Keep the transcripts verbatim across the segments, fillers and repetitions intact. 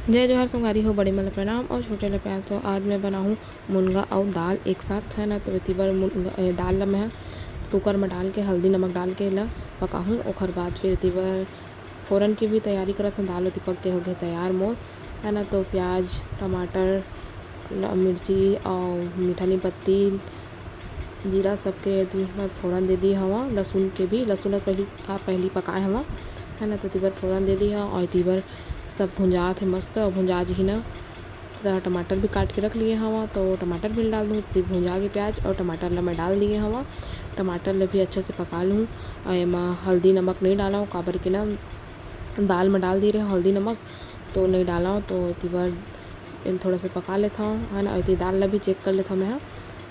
जय जोहार संगवारी हो, बड़े मन ल प्रणाम अउ छोटे ल प्यार। तो आज मैं बनाहूँ मुनगा अउ दाल एक साथ, है ना। तो एती बर मुनगा, ए, दाल ल मैं ह कुकर म डाल के, हल्दी नमक डाल के एला पकाहूँ। ओखर बाद फिर एती बर फोरन के भी तैयारी करत हूँ। दाल ओती पक के हो गए तैयार मोर, है ना। तो प्याज, टमाटर, ल-, मिर्ची अउ मीठा नीम पत्ती, जीरा सबके एती मैं फोरन दे दी हवा। लहसुन के भी, लहसुन ल पहली, आ, पहली पकाए हवा, है ना। तो एती बर फोरन दे दी हवा अउ एती बर सब भुंजात हे मस्त, अउ भुंजा जही ना। त टमाटर भी काट के रख लिए हवा, तो टमाटर भी डाल दूँ। एती भुंजा के प्याज अउ टमाटर ला मैं डाल दिए हवा। टमाटर ला भी अच्छा से पका लूँ अउ एमा हल्दी नमक नहीं डाला हूँ, काबर के ना दाल में डाल दिए रहे हल्दी नमक, तो नहीं डाला हूँ। तो एती बर एल थोड़ा सा पका लेता हूँ, है ना। एती दाल ला भी चेक कर लेता हूँ मैं ह,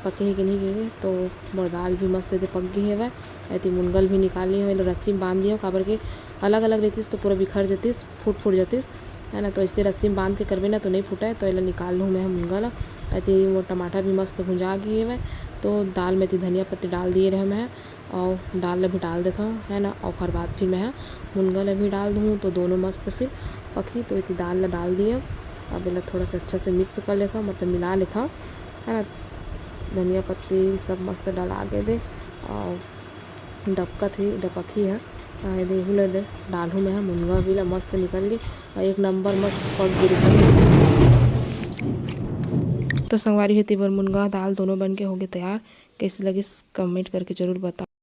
पके हे कि नहीं के। तो मोर दाल भी मस्त एती पक गई हवय। एती मुनगा ल भी निकाल लिए हूँ, एला रस्सी में बांध दिए हूँ, काबर के अलग अलग रहतीस तो पूरा बिखर जतीस, फूट फूट जतीस, है ना। तो ऐसे रस्सी में बांध के करबे ना तो नहीं फूटे। तो एला निकाल लूँ मैं ह मुनगा ला। एती मोर टमाटर भी मस्त भुंजा गई हवय। तो दाल में एती धनिया पत्ती डाल दिए रहे मैं ह, अउ दाल ला भी डाल देता हूँ, है ना। ओकर बाद फिर मैं ह मुनगा ला भी डाल दूँ, तो दोनों मस्त फिर पकही। तो एती दाल ला डाल दिए, अब एला थोड़ा सा अच्छा से मिक्स कर लेता हूँ, मतलब मिला लेता हूँ, है ना। धनिया पत्ती सब मस्त डला गे दे, अउ डबकत हे, डबकही ह। आ, एदे एहू ल डालहूँ मैं ह, मुनगा भी ल मस्त निकल गे, अउ एक नंबर मस्त पक गे रिहिस। तो संगवारी हो, एती बर मुनगा दाल दोनों बन के होगे तैयार। कैसे लगिस, कमेंट करके जरूर बताओ।